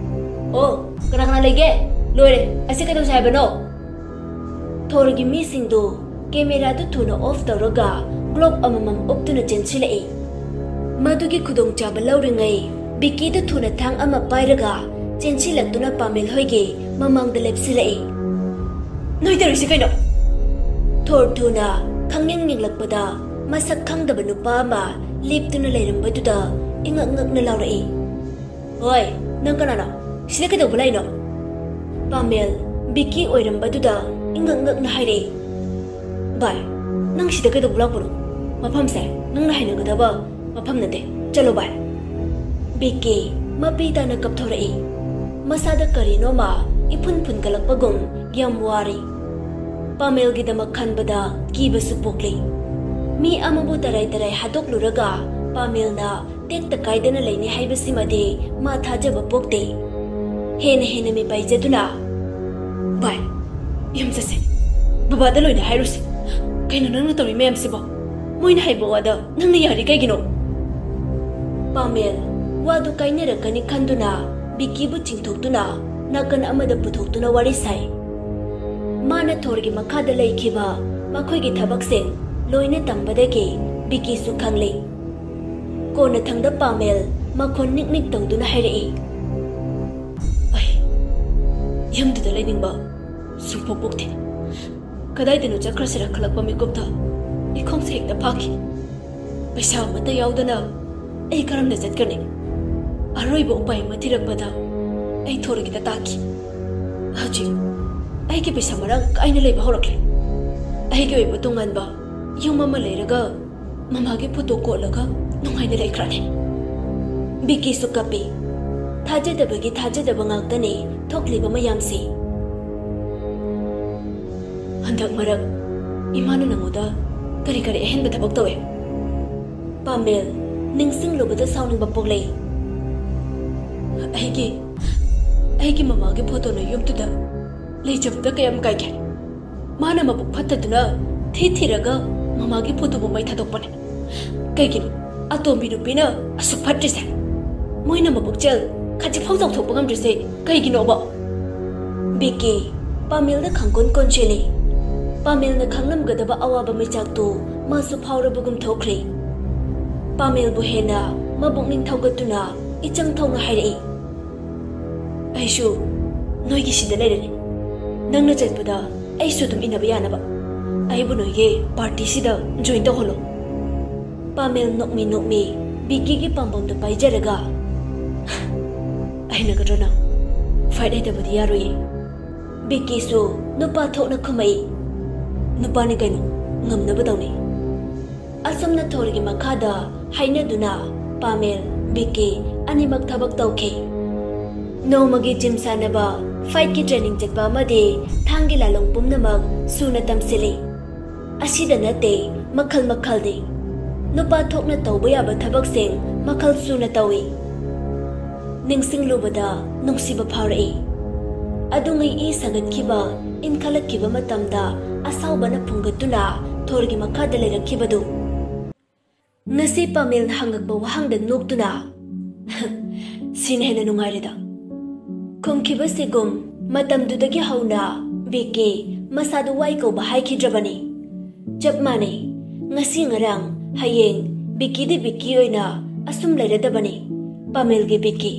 "ꯑꯣ, ꯀꯅꯥ ꯀꯅꯥ ꯂꯩꯒꯦ? ꯂꯣꯏꯔꯦ, ꯑꯁꯤ ꯀꯩꯗꯧꯁꯦ ꯍꯥꯏꯕꯅꯣ?" ꯊꯣꯔꯒꯤ ꯃꯤꯁꯤꯡꯗꯨ ꯀꯦꯃꯦꯔꯥꯗꯨ ꯊꯨꯅ ꯑꯣꯐ ꯇꯧꯔꯒ ꯒ꯭ꯂꯣꯞ ꯑꯃꯃꯝ ꯎꯞꯇꯨꯅ ꯆꯦꯟꯁꯤꯜꯂꯛꯏ꯫ ꯃꯗꯨꯒꯤ ꯈꯨꯗꯣꯡꯆꯥꯕ ꯂꯧꯔꯤꯉꯩ ꯕꯤꯀꯤꯗꯨ ꯊꯨꯅ ꯊꯥꯡ ꯑꯃ ꯄꯥꯏꯔꯒ ꯆꯦꯟꯁꯤꯜꯂꯛꯇꯨꯅ ꯄꯥꯃꯦꯜ ꯍꯣꯏꯒꯤ ꯃꯃꯥꯡꯗ ꯂꯦꯞꯁꯤꯜꯂꯛꯏ꯫ "ꯅꯣꯏ ꯇꯧꯔꯤꯁꯤ ꯀꯩꯅꯣ?" ꯊꯣꯔ ꯊꯨꯅ ꯈꯪꯌꯦꯡ ꯌꯦꯡꯂꯛꯄꯗ ꯃꯁꯛ ꯈꯪꯗꯕ ꯅꯨꯄꯥ ꯑꯃ ꯂꯦꯞꯇꯨꯅ ꯂꯩꯔꯝꯕꯗꯨꯗ ꯏꯉꯛ ꯉꯛꯅ ꯂꯥꯎꯔꯛꯏ, "ꯍꯣꯏ, ꯅꯪ ꯀꯅꯥꯅꯣ? ꯁꯤꯗ ꯀꯩꯗꯧꯕ ꯂꯥꯛꯏꯅꯣ?" ꯄꯥꯃꯦꯜ ꯕꯤꯀꯤ ꯑꯣꯏꯔꯝꯕꯗꯨꯗ ꯏꯉꯛ ꯉꯛꯅ ꯍꯥꯏꯔꯛꯏ, "ꯚꯥꯏ, ꯅꯪ ꯁꯤꯗ ꯀꯩꯗꯧꯕ ꯂꯥꯛꯄꯅꯣ? ꯃꯐꯝꯁꯦ ꯅꯪꯅ ꯍꯩꯅꯒꯗꯕ ꯃꯐꯝ ꯅꯠꯇꯦ꯫ ꯆꯠꯂꯣ ꯚꯥꯏ꯫" ꯕꯤꯀꯤ ꯃꯄꯤ ꯇꯥꯅ ꯀꯞꯊꯣꯔꯛꯏ꯫ ꯃꯁꯥꯗ ꯀꯔꯤꯅꯣꯃ ꯏꯐꯨꯟ ꯐꯨꯟꯒꯠꯂꯛꯄꯒꯨꯝ ꯌꯥꯝ ꯋꯥꯔꯤ꯫ ꯄꯥꯃꯦꯜꯒꯤꯗꯃꯛ ꯈꯟꯕꯗ ꯀꯤꯕꯁꯨ ꯄꯣꯛꯂꯤ꯫ ꯃꯤ ꯑꯃꯕꯨ ꯇꯔꯥꯏ ꯇꯔꯥꯏ ꯍꯥꯠꯇꯣꯛꯂꯨꯔꯒ ꯄꯥꯃꯦꯜꯅ ꯇꯦꯛꯇ ꯀꯥꯏꯗꯅ ꯂꯩꯅꯤ ꯍꯥꯏꯕꯁꯤꯃꯗꯤ ꯃꯥ ꯊꯥꯖꯕ ꯄꯣꯛꯇꯦ꯫ ꯍꯦꯟꯅ ꯍꯦꯟꯅ ꯃꯤꯄꯥꯏꯖꯗꯨꯅ, "ꯚꯥꯏ, ꯌꯨꯝ ꯆꯠꯁꯦ꯫ ꯕꯕꯥꯗ ꯂꯣꯏꯅ ꯍꯥꯏꯔꯨꯁꯦ꯫ ꯀꯩꯅꯣ ꯅꯪꯅ ꯇꯧꯔꯤ ꯃꯌꯥꯝꯁꯤꯕꯣ? ꯃꯣꯏꯅ ꯍꯥꯏꯕ ꯋꯥꯗ ꯅꯪꯅ ꯌꯥꯔꯤ ꯀꯩꯒꯤꯅꯣ?" ꯄꯥꯃꯦꯜ ꯋꯥꯗꯨ ꯀꯥꯏꯅꯔꯛꯀꯅꯤ ꯈꯟꯗꯨꯅ ꯕꯤꯀꯤꯕꯨ ꯆꯤꯡꯊꯣꯛꯇꯨꯅ ꯅꯥꯀꯟ ꯑꯃꯗ ꯄꯨꯊꯣꯛꯇꯨꯅ ꯋꯥꯔꯤ ꯁꯥꯏ꯫ ꯃꯥꯅ ꯊꯣꯔꯒꯤ ꯃꯈꯥꯗ ꯂꯩꯈꯤꯕ ꯃꯈꯣꯏꯒꯤ ꯊꯕꯛꯁꯤꯡ ꯂꯣꯏꯅ ꯇꯝꯕꯗꯒꯤ ꯕꯤꯀꯤꯁꯨ ꯈꯪꯂꯦ꯫ ꯀꯣꯟꯅꯊꯪꯗ ꯄꯥꯃꯦꯜ ꯃꯈꯣꯟ ꯅꯤꯛ ꯅꯤꯛ ꯇꯧꯗꯨꯅ ꯍꯥꯏꯔꯛꯏ꯫ ꯑꯩ ꯌꯨꯝꯗꯨꯗ ꯂꯩꯅꯤꯡꯕ ꯁꯨꯡꯄꯣꯛ ꯄꯣꯛꯇꯦ꯫ ꯀꯗꯥꯏꯗꯅꯣ ꯆꯠꯈ꯭ꯔꯁꯤꯔ ꯈꯜꯂꯛꯄ ꯃꯤꯀꯨꯞꯇ ꯏꯈꯣꯡꯁꯦ ꯍꯦꯛꯇ ꯐꯥꯈꯤ꯫ ꯄꯩꯁꯥ ꯑꯃꯠꯇ ꯌꯥꯎꯗꯅ ꯑꯩ ꯀꯔꯝꯅ ꯆꯠꯀꯅꯤ? ꯑꯔꯣꯏꯕ ꯎꯄꯥꯏ ꯑꯃ ꯊꯤꯔꯛꯄꯗ ꯑꯩ ꯊꯣꯔꯒꯤꯗ ꯇꯥꯈꯤ꯫ ꯍꯧꯖꯤꯛ ꯑꯩꯒꯤ ꯄꯩꯁꯥ ꯃꯔꯥꯡ ꯀꯥꯏꯅ ꯂꯩꯕ ꯍꯧꯔꯛꯂꯦ꯫ ꯑꯩꯒꯤ ꯑꯣꯏꯕ ꯇꯣꯉꯥꯟꯕ ꯌꯨꯝ ꯑꯃ ꯂꯩꯔꯒ ꯃꯃꯥꯒꯤ ꯐꯣꯇꯣ ꯀꯣꯠꯂꯒ ꯅꯨꯡꯉꯥꯏꯅ ꯂꯩꯈ꯭ꯔꯅꯤ꯫ ꯕꯤꯀꯤꯁꯨ ꯀꯞꯄꯤ꯫ ꯊꯥꯖꯗꯕꯒꯤ ꯊꯥꯖꯗꯕ ꯉꯥꯛꯇꯅꯤ ꯊꯣꯛꯂꯤꯕ ꯃꯌꯥꯝꯁꯤ꯫ ꯍꯟꯗꯛ ꯃꯔꯛ ꯏꯃꯥꯅ ꯅꯉꯣꯟꯗ ꯀꯔꯤ ꯀꯔꯤ ꯑꯍꯦꯟꯕ ꯊꯕꯛ ꯇꯧꯋꯦ? ꯄꯥꯃꯦꯜ ꯅꯤꯡꯁꯤꯡꯂꯨꯕꯗ ꯁꯥꯎꯅꯤꯡꯕ ꯄꯣꯛꯂꯛꯏ꯫ ꯑꯩꯒꯤ ꯑꯩꯒꯤ ꯃꯃꯥꯒꯤ ꯐꯣꯇꯣꯅ ꯌꯨꯝꯗꯨꯗ ꯂꯩꯖꯕꯗ ꯀꯌꯥꯝ ꯀꯥꯏꯒꯦ? ꯃꯥꯅ ꯃꯕꯨꯛ ꯐꯠꯇꯗꯨꯅ ꯊꯤ ꯊꯤꯔꯒ ꯃꯃꯥꯒꯤ ꯐꯣꯇꯣꯕꯨ ꯃꯩ ꯊꯥꯗꯣꯛꯄꯅꯦ꯫ ꯀꯩꯒꯤꯅꯣ ꯑꯇꯣꯝꯕꯤ ꯅꯨꯄꯤꯅ ꯑꯁꯨꯛ ꯐꯠꯇ꯭ꯔꯤꯁꯦ? ꯃꯣꯏꯅ ꯃꯕꯨꯛꯆꯦꯜ ꯈꯖꯤꯛꯐꯥꯎ ꯆꯥꯎꯊꯣꯛꯄ ꯉꯝꯗ꯭ꯔꯤꯁꯦ ꯀꯩꯒꯤꯅꯣꯕ? ꯕꯤꯀꯤ ꯄꯥꯃꯦꯜꯗ ꯈꯪꯀꯣꯟ ꯀꯣꯟꯁꯤꯜꯂꯤ꯫ ꯄꯥꯃꯦꯜꯅ ꯈꯪꯂꯝꯒꯗꯕ ꯑꯋꯥꯕ ꯃꯩꯆꯥꯛꯇꯨ ꯃꯥꯁꯨ ꯐꯥꯎꯔꯕꯒꯨꯝ ꯊꯣꯛꯈ꯭ꯔꯦ꯫ ꯄꯥꯃꯦꯜꯕꯨ ꯍꯦꯟꯅ ꯃꯕꯨꯛꯅꯤꯡ ꯊꯧꯒꯠꯇꯨꯅ ꯏꯆꯪ ꯊꯧꯅ ꯍꯥꯏꯔꯛꯏ꯫ ꯑꯩꯁꯨ ꯅꯣꯏꯒꯤ ꯁꯤꯗ ꯂꯩꯔꯅꯤ꯫ ꯅꯪꯅ ꯆꯠꯄꯗ ꯑꯩꯁꯨ ꯑꯗꯨꯝ ꯏꯟꯅꯕ ꯌꯥꯅꯕ꯫ ꯑꯩꯕꯨ ꯅꯣꯏꯒꯤ ꯄꯥꯔꯇꯤꯁꯤꯗ ꯖꯣꯏꯟ ꯇꯧꯍꯜꯂꯣ꯫ ꯄꯥꯃꯦꯜ ꯅꯣꯛꯃꯤ ꯅꯣꯛꯃꯤ ꯕꯤꯀꯤꯒꯤ ꯄꯥꯝꯕꯣꯝꯗ ꯄꯥꯏꯖꯔꯒ, "ꯑꯩꯅꯒꯗ꯭ꯔꯣ ꯅꯪ? ꯐꯥꯏꯠ ꯍꯩꯇꯕꯗꯤ ꯌꯥꯔꯣꯏꯌꯦ꯫" ꯕꯤꯀꯤꯁꯨ ꯅꯨꯄꯥ ꯊꯣꯛꯅ ꯈꯨꯝꯃꯛꯏ꯫ "ꯅꯨꯄꯥꯅꯤ ꯀꯩꯅꯣ, ꯉꯝꯅꯕ ꯇꯧꯅꯤ꯫" ꯑꯁꯨꯝꯅ ꯊꯣꯔꯒꯤ ꯃꯈꯥꯗ ꯍꯥꯏꯅꯗꯨꯅ ꯄꯥꯃꯦꯜ, ꯕꯤꯀꯤ ꯑꯅꯤꯃꯛ ꯊꯕꯛ ꯇꯧꯈꯤ꯫ ꯅꯣꯡꯃꯒꯤ ꯖꯤꯝ ꯁꯥꯟꯅꯕ, ꯐꯥꯏꯠꯀꯤ ꯇ꯭ꯔꯦꯅꯤꯡ ꯆꯠꯄ ꯑꯃꯗꯤ ꯊꯥꯡꯒꯤ ꯂꯥꯂꯣꯡ ꯄꯨꯝꯅꯃꯛ ꯁꯨꯅ ꯇꯝꯁꯤꯜꯂꯤ꯫ ꯑꯁꯤꯗ ꯅꯠꯇꯦ, ꯃꯈꯜ ꯃꯈꯜꯅꯤ꯫ ꯅꯨꯄꯥ ꯊꯣꯛꯅ ꯇꯧꯕ ꯌꯥꯕ ꯊꯕꯛꯁꯤꯡ ꯃꯈꯜ ꯁꯨꯅ ꯇꯧꯏ꯫ ꯅꯤꯡꯁꯤꯡꯂꯨꯕꯗ ꯅꯨꯡꯁꯤꯕ ꯐꯥꯎꯔꯛꯏ꯫ ꯑꯗꯨꯉꯩ ꯏ ꯁꯥꯒꯠꯈꯤꯕ, ꯏꯟꯈꯠꯂꯛꯈꯤꯕ ꯃꯇꯝꯗ ꯑꯁꯥꯎꯕꯅ ꯐꯨꯡꯒꯠꯇꯨꯅ ꯊꯣꯔꯒꯤ ꯃꯈꯥꯗ ꯂꯩꯔꯛꯈꯤꯕꯗꯨ꯫ ꯉꯁꯤ ꯄꯥꯃꯦꯜꯅ ꯍꯪꯉꯛꯄ ꯋꯥꯍꯪꯗ ꯅꯣꯛꯇꯨꯅ, "ꯁꯤꯅ ꯍꯦꯟꯅ ꯅꯨꯡꯉꯥꯏꯔꯦꯗ" ꯈꯨꯝꯈꯤꯕꯁꯤꯒꯨꯝ, ꯃꯇꯝꯗꯨꯗꯒꯤ ꯍꯧꯅ ꯕꯤꯀꯤ ꯃꯁꯥꯗꯨ ꯋꯥꯏ ꯀꯧꯕ ꯍꯥꯏꯈꯤꯗ꯭ꯔꯕꯅꯤ꯫ ꯆꯞ ꯃꯥꯟꯅꯩ, ꯉꯁꯤ ꯉꯔꯥꯡ ꯍꯌꯦꯡ ꯕꯤꯀꯤꯗꯤ ꯕꯤꯀꯤ ꯑꯣꯏꯅ ꯑꯁꯨꯝ ꯂꯩꯔꯗꯕꯅꯤ꯫ ꯄꯥꯃꯦꯜꯒꯤ ꯕꯤꯀꯤ꯫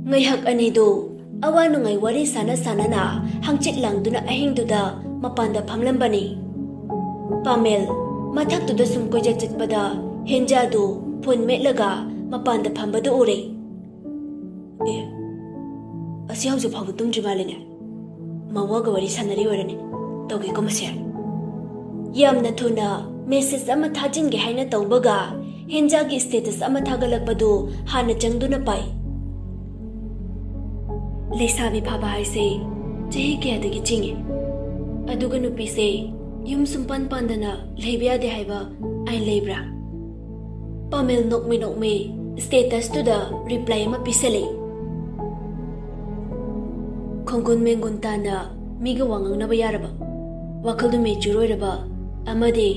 ꯉꯥꯏꯍꯥꯛ ꯑꯅꯤꯗꯨ ꯑꯋꯥ ꯅꯨꯡꯉꯥꯏ ꯋꯥꯔꯤ ꯁꯥꯟꯅ ꯁꯥꯟꯅꯅ ꯍꯪꯆꯤꯠ ꯂꯥꯡꯗꯨꯅ ꯑꯍꯤꯡꯗꯨꯗ ꯃꯄꯥꯟꯗ ꯐꯝꯂꯝꯕꯅꯤ꯫ ꯄꯥꯃꯦꯜ ꯃꯊꯛꯇꯨꯗ ꯁꯨꯝ ꯀꯣꯏꯆꯠ ꯆꯠꯄꯗ ꯍꯦꯟꯖꯥꯗꯨ ꯐꯣꯟ ꯃꯦꯠꯂꯒ ꯃꯄꯥꯟꯗ ꯐꯝꯕꯗꯨ ꯎꯔꯦ꯫ "ꯑꯦ, ꯑꯁꯤ ꯍꯧꯖꯤꯛ ꯐꯥꯎꯕ ꯇꯨꯝꯗ꯭ꯔꯤ ꯃꯥꯜꯂꯦꯅꯦ꯫ ꯃꯋꯥꯒ ꯋꯥꯔꯤ ꯁꯥꯟꯅꯔꯤ ꯑꯣꯏꯔꯅꯤ꯫ ꯇꯧꯒꯦꯀꯣ ꯃꯁꯦ꯫" ꯌꯥꯝꯅ ꯊꯨꯅ ꯃꯦꯁꯦꯖ ꯑꯃ ꯊꯥꯖꯤꯟꯒꯦ ꯍꯥꯏꯅ ꯇꯧꯕꯒ ꯍꯦꯟꯖꯥꯒꯤ ꯁ꯭ꯇꯦꯇꯁ ꯑꯃ ꯊꯥꯒꯠꯂꯛꯄꯗꯨ ꯍꯥꯟꯅ ꯆꯪꯗꯨꯅ ꯄꯥꯏ꯫ "ꯂꯩꯁꯥꯕꯤ ꯐꯥꯕ ꯍꯥꯏꯁꯦ ꯆꯍꯤ ꯀꯌꯥꯗꯒꯤ ꯆꯤꯡꯏ? ꯑꯗꯨꯒ ꯅꯨꯄꯤꯁꯦ ꯌꯨꯝ ꯁꯨꯡꯄꯥꯟ ꯄꯥꯟꯗꯅ ꯂꯩꯕ ꯌꯥꯗꯦ ꯍꯥꯏꯕ ꯑꯥꯏꯟ ꯂꯩꯕ꯭ꯔꯥ?" ꯄꯥꯃꯦꯜ ꯅꯣꯛꯃꯤ ꯅꯣꯛꯃꯤ ꯁ꯭ꯇꯦꯇꯁꯇꯨꯗ ꯔꯤꯄ꯭ꯂꯥꯏ ꯑꯃ ꯄꯤꯁꯜꯂꯤ꯫ ꯈꯣꯡꯒꯨꯟ ꯃꯦꯡꯒꯨꯟ ꯇꯥꯅ ꯃꯤꯒ ꯋꯥ ꯉꯥꯡꯅꯕ ꯌꯥꯔꯕ, ꯋꯥꯈꯜꯗꯨ ꯃꯦꯆꯨꯔ ꯑꯣꯏꯔꯕ ꯑꯃꯗꯤ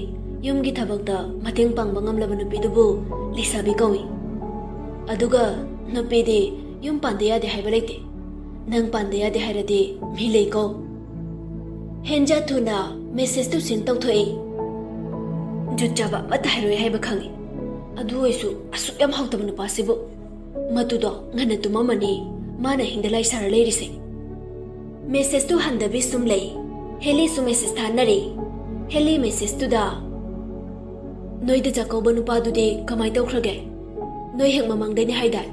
ꯌꯨꯝꯒꯤ ꯊꯕꯛꯇ ꯃꯇꯦꯡ ꯄꯥꯡꯕ ꯉꯝꯂꯕ ꯅꯨꯄꯤꯗꯨꯕꯨ ꯂꯩꯁꯥꯕꯤ ꯀꯧꯏ꯫ ꯑꯗꯨꯒ ꯅꯨꯄꯤꯗꯤ ꯌꯨꯝ ꯄꯥꯟꯗ ꯌꯥꯗꯦ ꯍꯥꯏꯕ ꯂꯩꯇꯦ꯫ ꯅꯪ ꯄꯥꯟꯗ ꯌꯥꯗꯦ ꯍꯥꯏꯔꯗꯤ ꯃꯤ ꯂꯩꯀꯣ꯫ ꯍꯦꯟꯖꯥ ꯊꯨꯅ ꯃꯦꯁꯦꯖꯇꯨ ꯁꯤꯟ ꯇꯧꯊꯣꯛꯏ꯫ "ꯖꯨꯠ ꯆꯥꯕ ꯑꯃꯠꯇ ꯍꯥꯏꯔꯣꯏ ꯍꯥꯏꯕ ꯈꯪꯏ꯫ ꯑꯗꯨ ꯑꯣꯏꯁꯨ ꯑꯁꯨꯛ ꯌꯥꯝ ꯍꯥꯎꯇꯕ ꯅꯨꯄꯥꯁꯤꯕꯨ꯫ ꯃꯗꯨꯗꯣ ꯉꯟꯅ ꯇꯨꯝꯃꯝꯃꯅꯤ, ꯃꯥꯅ ꯑꯍꯤꯡꯗ ꯂꯥꯏ ꯁꯥꯔ ꯂꯩꯔꯤꯁꯦ꯫" ꯃꯦꯁꯦꯖꯇꯨ ꯍꯟꯗꯕꯤ ꯁꯨꯝ ꯂꯩ꯫ ꯍꯦꯂꯤꯁꯨ ꯃꯦꯁꯦꯖ ꯊꯥꯅꯔꯤ꯫ ꯍꯦꯂꯤ ꯃꯦꯁꯦꯖꯇꯨꯗ, "ꯅꯣꯏꯗ ꯆꯥꯛꯀꯧꯕ ꯅꯨꯄꯥꯗꯨꯗꯤ ꯀꯃꯥꯏ ꯇꯧꯈ꯭ꯔꯒꯦ? ꯅꯣꯏ ꯍꯦꯛ ꯃꯃꯥꯡꯗꯩꯅꯦ ꯍꯥꯏꯗꯥꯏ?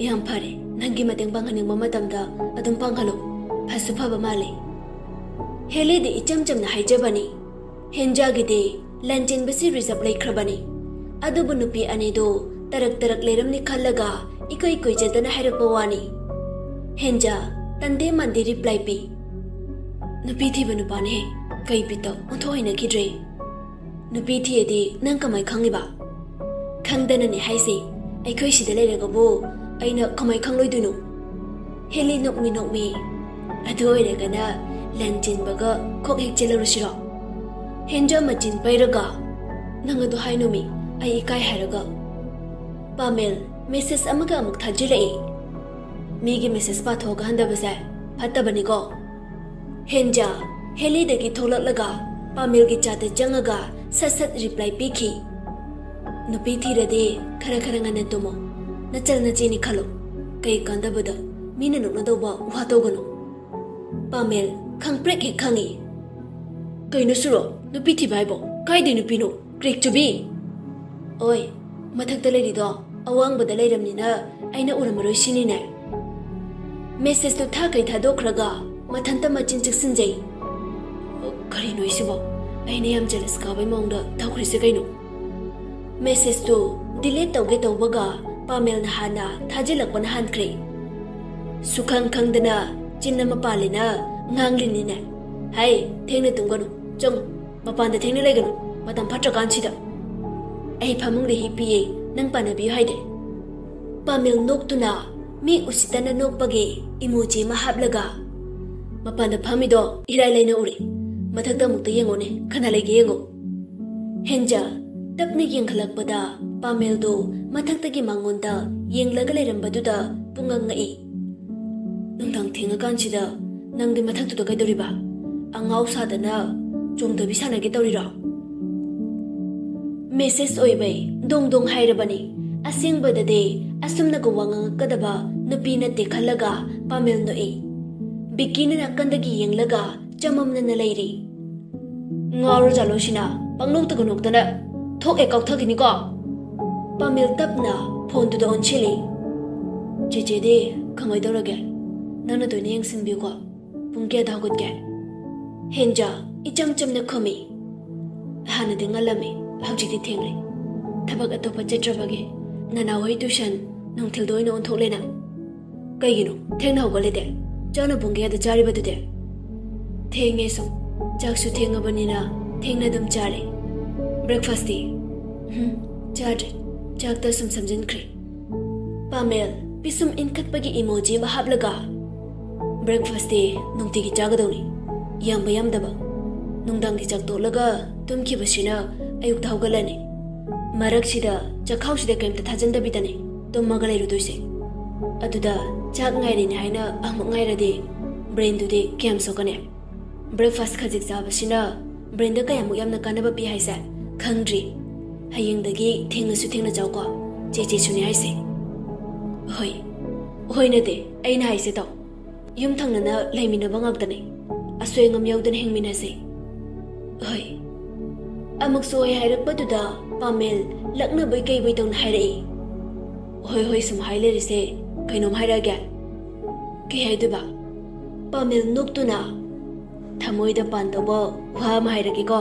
ꯌꯥꯝ ꯐꯔꯦ, ꯅꯪꯒꯤ ꯃꯇꯦꯡ ꯄꯥꯡꯍꯟꯅꯤꯡꯕ ꯃꯇꯝꯗ ꯑꯗꯨꯝ ꯄꯥꯡꯍꯜꯂꯨ꯫ ꯐꯁꯨ ꯐꯕ ꯃꯥꯜꯂꯦ꯫" ꯍꯦꯂꯤꯗꯤ ꯏꯆꯝ ꯆꯝꯅ ꯍꯥꯏꯖꯕꯅꯤ꯫ ꯍꯦꯟꯖꯥꯒꯤꯗꯤ ꯂꯟꯆꯦꯟꯕꯁꯤ ꯔꯤꯖꯔꯕ ꯂꯩꯈ꯭ꯔꯕꯅꯤ꯫ ꯑꯗꯨꯕꯨ ꯅꯨꯄꯤ ꯑꯅꯤꯗꯨ ꯇꯔꯛ ꯇꯔꯛ ꯂꯩꯔꯝꯅꯤ ꯈꯜꯂꯒ ꯏꯀꯨꯏ ꯀꯨꯏꯖꯗꯅ ꯍꯥꯏꯔꯛꯄ ꯋꯥꯅꯤ꯫ ꯍꯦꯟꯖꯥ ꯇꯟꯗꯦ ꯃꯥꯟꯗꯦ ꯔꯤꯄ꯭ꯂꯥꯏ ꯄꯤ꯫ "ꯅꯨꯄꯤ ꯊꯤꯕ ꯅꯨꯄꯥꯅꯦ, ꯀꯩ ꯕꯤꯠꯇ ꯑꯣꯟꯊꯣꯛ ꯍꯩꯅꯈꯤꯗ꯭ꯔꯦ꯫" "ꯅꯨꯄꯤ ꯊꯤꯌꯦꯗꯤ ꯅꯪ ꯀꯃꯥꯏ ꯈꯪꯉꯤꯕ?" "ꯈꯪꯗꯅꯅꯦ ꯍꯥꯏꯁꯦ꯫ ꯑꯩꯈꯣꯏ ꯁꯤꯗ ꯂꯩꯔꯒꯕꯨ ꯑꯩꯅ ꯀꯃꯥꯏ ꯈꯪꯂꯣꯏꯗꯣꯏꯅꯣ?" ꯍꯦꯂꯤ ꯅꯣꯛꯃꯤ ꯅꯣꯛꯃꯤ, "ꯑꯗꯨ ꯑꯣꯏꯔꯒꯅ ꯂꯟ ꯆꯦꯟꯕꯒ ꯈꯣꯛ ꯍꯦꯛ ꯆꯦꯜꯂꯨꯔꯁꯤꯔꯣ?" ꯍꯦꯟꯖꯥ ꯃꯆꯤꯟ ꯄꯩꯔꯒ, "ꯅꯪ ꯑꯗꯨ ꯍꯥꯏꯅꯣꯃꯤ, ꯑꯩ ꯏꯀꯥꯏ ꯍꯥꯏꯔꯒ꯫" ꯄꯥꯃꯦꯜ ꯃꯦꯁꯦꯖ ꯑꯃꯒ ꯑꯃꯨꯛ ꯊꯥꯖꯤꯜꯂꯛꯏ꯫ "ꯃꯤꯒꯤ ꯃꯦꯁꯦꯖ ꯄꯥꯊꯣꯛꯑꯒ ꯍꯟꯊꯕꯁꯦ ꯐꯠꯇꯕꯅꯤꯀꯣ꯫" ꯍꯦꯟꯖꯥ ꯍꯦꯂꯤꯗꯒꯤ ꯊꯣꯛꯂꯛꯂꯒ ꯄꯥꯃꯦꯜꯒꯤ ꯆꯥꯠꯇ ꯆꯪꯉꯒ ꯁꯠ ꯁꯠ ꯔꯤꯄ꯭ꯂꯥꯏ ꯄꯤꯈꯤ꯫ ꯅꯨꯄꯤ ꯊꯤꯔꯗꯤ ꯈꯔ ꯈꯔ ꯉꯟꯅ ꯇꯨꯝꯃꯣ꯫ ꯅꯆꯜ ꯅꯆꯦꯅꯤ ꯈꯜꯂꯣ꯫ ꯀꯩ ꯀꯥꯟꯗꯕꯗ ꯃꯤꯅ ꯅꯣꯛꯅꯗꯧꯕ ꯋꯥ ꯇꯧꯒꯅꯨ꯫ ꯄꯥꯃꯦꯜ ꯈꯪꯄ꯭ꯔꯦꯛ ꯍꯦꯛ ꯈꯪꯉꯤ꯫ "ꯀꯩꯅꯣ ꯁꯨꯔꯣ, ꯅꯨꯄꯤ ꯊꯤꯕ ꯍꯥꯏꯕꯣ? ꯀꯥꯏꯗꯩ ꯅꯨꯄꯤꯅꯣ? ꯀ꯭ꯔꯦꯛ ꯆꯨꯕꯤ!" "ꯑꯣꯏ, ꯃꯊꯛꯇ ꯂꯩꯔꯤꯗꯣ ꯑꯋꯥꯡꯕꯗ ꯂꯩꯔꯝꯅꯤꯅ ꯑꯩꯅ ꯎꯔꯝꯃꯔꯣꯏ ꯁꯤꯅꯤꯅꯦ?" ꯃꯦꯁꯦꯖꯇꯨ ꯊꯥꯈꯩ ꯊꯥꯗꯣꯛꯈ꯭ꯔꯒ ꯃꯊꯟꯇ ꯃꯆꯤꯟ ꯆꯤꯛꯁꯤꯟꯖꯩ꯫ "ꯀꯔꯤꯅꯣ ꯑꯩꯁꯤꯕꯣ? ꯑꯩꯅ ꯌꯥꯝ ꯖꯦꯂꯁ ꯀꯥꯕꯩ ꯃꯑꯣꯡꯗ ꯇꯧꯈ꯭ꯔꯤꯁꯦ ꯀꯩꯅꯣ?" ꯃꯦꯁꯦꯖꯇꯨ ꯗꯤꯂꯤꯠ ꯇꯧꯒꯦ ꯇꯧꯕꯒ ꯄꯥꯃꯦꯜꯅ ꯍꯥꯟꯅ ꯊꯥꯖꯤꯜꯂꯛꯄꯅ ꯍꯥꯟꯈ꯭ꯔꯦ꯫ ꯁꯨꯈꯪ ꯈꯪꯗꯅ ꯆꯤꯟ ꯑꯃ ꯄꯥꯜꯂꯦꯅ ꯉꯥꯡꯂꯤꯅꯤꯅꯦ꯫ "ꯍꯩ, ꯊꯦꯡꯅ ꯇꯨꯝꯒꯅꯨ, ꯆꯪꯉꯨ, ꯃꯄꯥꯟꯗ ꯊꯦꯡꯅ ꯂꯩꯒꯅꯨ, ꯃꯇꯝ ꯐꯠꯇ꯭ꯔꯀꯥꯟꯁꯤꯗ꯫ ꯑꯩ ꯐꯃꯨꯡꯗ ꯍꯤꯞꯄꯤꯌꯦ, ꯅꯪ ꯄꯥꯟꯅꯕꯤꯌꯨ ꯍꯥꯏꯗꯦ?" ꯄꯥꯃꯦꯜ ꯅꯣꯛꯇꯨꯅ ꯃꯤ ꯎꯁꯤꯠꯇꯅ ꯅꯣꯛꯄꯒꯤ ꯏꯃꯣꯖꯤ ꯑꯃ ꯍꯥꯞꯂꯒ, "ꯃꯄꯥꯟꯗ ꯐꯝꯃꯤꯗꯣ ꯏꯔꯥꯏ ꯂꯥꯏꯅ ꯎꯔꯦ, ꯃꯊꯛꯇ ꯑꯃꯨꯛꯇ ꯌꯦꯡꯉꯣꯅꯦ, ꯀꯅꯥ ꯂꯩꯒꯦ ꯌꯦꯡꯉꯣ꯫" ꯍꯦꯟꯖꯥ ꯇꯞꯅ ꯌꯦꯡꯈꯠꯂꯛꯄꯗ ꯄꯥꯃꯦꯜꯗꯨ ꯃꯊꯛꯇꯒꯤ ꯃꯉꯣꯟꯗ ꯌꯦꯡꯂꯒ ꯂꯩꯔꯝꯕꯗꯨꯗ ꯄꯨꯡꯉꯛ ꯉꯛꯏ꯫ "ꯅꯨꯡꯗꯥꯡ ꯊꯦꯡꯉꯀꯥꯟꯁꯤꯗ ꯅꯪꯗꯤ ꯃꯊꯛꯇꯨꯗ ꯀꯩꯗꯧꯔꯤꯕ? ꯑꯉꯥꯎ ꯁꯥꯗꯅ ꯆꯣꯡꯊꯕꯤ ꯁꯥꯟꯅꯒꯦ ꯇꯧꯔꯤꯔꯣ?" ꯃꯦꯁꯦꯖ ꯑꯣꯏꯕꯩ ꯗꯣꯡ ꯗꯣꯡ ꯍꯥꯏꯔꯕꯅꯤ꯫ ꯑꯁꯦꯡꯕꯗꯗꯤ ꯑꯁꯨꯝꯅꯒ ꯋꯥ ꯉꯥꯡꯉꯛꯀꯗꯕ ꯅꯨꯄꯤ ꯅꯠꯇꯦ ꯈꯜꯂꯒ ꯄꯥꯃꯦꯜ ꯅꯣꯛꯏ꯫ ꯕꯤꯀꯤꯅ ꯅꯥꯀꯟꯗꯒꯤ ꯌꯦꯡꯂꯒ ꯆꯃꯝꯅꯅ ꯂꯩꯔꯤ꯫ "ꯉꯥꯎꯔꯖꯥꯠꯂꯣ ꯁꯤꯅ? ꯄꯪꯅꯣꯛꯇꯒ ꯅꯣꯛꯇꯅ꯫ ꯊꯣꯛꯑꯦ, ꯀꯥꯎꯊꯈꯤꯅꯤꯀꯣ꯫" ꯄꯥꯃꯦꯜ ꯇꯞꯅ ꯐꯣꯟꯗꯨꯗ ꯑꯣꯟꯁꯤꯜꯂꯤ꯫ "ꯆꯦꯆꯦꯗꯤ ꯀꯃꯥꯏ ꯇꯧꯔꯒꯦ? ꯅꯪꯅ ꯇꯣꯏꯅ ꯌꯦꯡꯁꯤꯟꯕꯤꯌꯨꯀꯣ꯫ ꯄꯨꯡ ꯀꯌꯥꯗ ꯍꯧꯒꯠꯀꯦ?" ꯍꯦꯟꯖꯥ ꯏꯆꯝ ꯆꯝꯅ ꯈꯨꯝꯃꯤ꯫ "ꯍꯥꯟꯅꯗꯤ ꯉꯜꯂꯝꯃꯤ, ꯍꯧꯖꯤꯛꯇꯤ ꯊꯦꯡꯂꯦ꯫ ꯊꯕꯛ ꯑꯇꯣꯞꯄ ꯆꯠꯇ꯭ꯔꯕꯒꯤ ꯅꯅꯥꯎꯍꯣꯏ ꯇ꯭ꯌꯨꯁꯟ ꯅꯨꯡꯊꯤꯜꯗ ꯑꯣꯏꯅ ꯑꯣꯟꯊꯣꯛꯂꯦꯅ꯫" "ꯀꯩꯒꯤꯅꯣ ꯊꯦꯡꯅ ꯍꯧꯒꯠꯂꯤꯗꯤ? ꯆꯥꯛꯅ ꯄꯨꯡ ꯀꯌꯥꯗ ꯆꯥꯔꯤꯕꯗꯨꯗꯤ?" "ꯊꯦꯡꯉꯦ ꯁꯨꯝ꯫ ꯆꯥꯛꯁꯨ ꯊꯦꯡꯉꯕꯅꯤꯅ ꯊꯦꯡꯅ ꯑꯗꯨꯝ ꯆꯥꯔꯦ꯫" "ꯕ꯭ꯔꯦꯛꯐꯥꯁꯇꯤ?" "ꯎꯝ, ꯆꯥꯗ꯭ꯔꯦ꯫ ꯆꯥꯛꯇ ꯁꯨꯝ ꯁꯝꯖꯤꯟꯈ꯭ꯔꯦ꯫" ꯄꯥꯃꯦꯜ ꯄꯤꯁꯨꯝ ꯏꯟꯈꯠꯄꯒꯤ ꯏꯃꯣꯖꯤ ꯑꯃ ꯍꯥꯞꯂꯒ, "ꯕ꯭ꯔꯦꯛꯐꯥꯁꯇꯤ ꯅꯨꯡꯇꯤꯒꯤ ꯆꯥꯒꯗꯧꯅꯤ, ꯌꯥꯝꯕ ꯌꯥꯝꯗꯕ꯫ ꯅꯨꯡꯗꯥꯡꯒꯤ ꯆꯥꯛ ꯇꯣꯛꯂꯒ ꯇꯨꯝꯈꯤꯕꯁꯤꯅ ꯑꯌꯨꯛꯇ ꯍꯧꯒꯠꯂꯅꯤ꯫ ꯃꯔꯛꯁꯤꯗ ꯆꯥꯛꯈꯥꯎꯁꯤꯗ ꯀꯔꯤꯝꯇ ꯊꯥꯖꯤꯟꯗꯕꯤꯗꯅꯤ ꯇꯨꯝꯃꯒ ꯂꯩꯔꯨꯗꯣꯏꯁꯦ꯫ ꯑꯗꯨꯗ ꯆꯥꯛ ꯉꯥꯏꯔꯤꯅꯦ ꯍꯥꯏꯅ ꯑꯃꯨꯛ ꯉꯥꯏꯔꯗꯤ ꯕ꯭ꯔꯦꯟꯗꯨꯗꯤ ꯀꯌꯥꯝ ꯁꯣꯛꯀꯅꯤ? ꯕ꯭ꯔꯦꯛꯐꯥꯁ ꯈꯖꯤꯛ ꯆꯥꯕꯁꯤꯅ ꯕ꯭ꯔꯦꯟꯗ ꯀꯌꯥꯃꯨꯛ ꯌꯥꯝꯅ ꯀꯥꯟꯅꯕ ꯄꯤ ꯍꯥꯏꯁꯦ ꯈꯪꯗ꯭ꯔꯤ꯫ ꯍꯌꯦꯡꯗꯒꯤ ꯊꯦꯡꯅꯁꯨ ꯊꯦꯡꯅꯖꯧꯀꯣ꯫ ꯆꯦꯆꯦꯁꯨꯅꯦ ꯍꯥꯏꯁꯦ꯫ ꯍꯣꯏ꯫ ꯍꯣꯏ ꯅꯠꯇꯦ, ꯑꯩꯅ ꯍꯥꯏꯁꯦ ꯇꯧ꯫ ꯌꯨꯝ ꯊꯪꯅꯅ ꯂꯩꯃꯤꯟꯅꯕ ꯉꯥꯛꯇꯅꯦ꯫ ꯑꯁꯣꯏ ꯑꯉꯥꯝ ꯌꯥꯎꯗꯅ ꯍꯤꯡꯃꯤꯟꯅꯁꯦ꯫ ꯍꯣꯏ꯫ ꯑꯃꯨꯛꯁꯨ ꯍꯣꯏ ꯍꯥꯏꯔꯛꯄꯗꯨꯗ ꯄꯥꯃꯦꯜ ꯂꯛꯅꯕꯣꯏ ꯀꯩꯕꯣꯏ ꯇꯧꯅ ꯍꯥꯏꯔꯛꯏ꯫ ꯍꯣꯏ ꯍꯣꯏ ꯁꯨꯝ ꯍꯥꯏ ꯂꯩꯔꯤꯁꯦ ꯀꯩꯅꯣꯝ ꯍꯥꯏꯔꯛꯑꯒꯦ꯫ ꯀꯩ ꯍꯥꯏꯗꯣꯏꯕ? ꯄꯥꯃꯦꯜ ꯅꯣꯛꯇꯨꯅ, ꯊꯃꯣꯏꯗ ꯄꯥꯟꯗꯧꯕ ꯋꯥ ꯑꯃ ꯍꯥꯏꯔꯛꯀꯦꯀꯣ꯫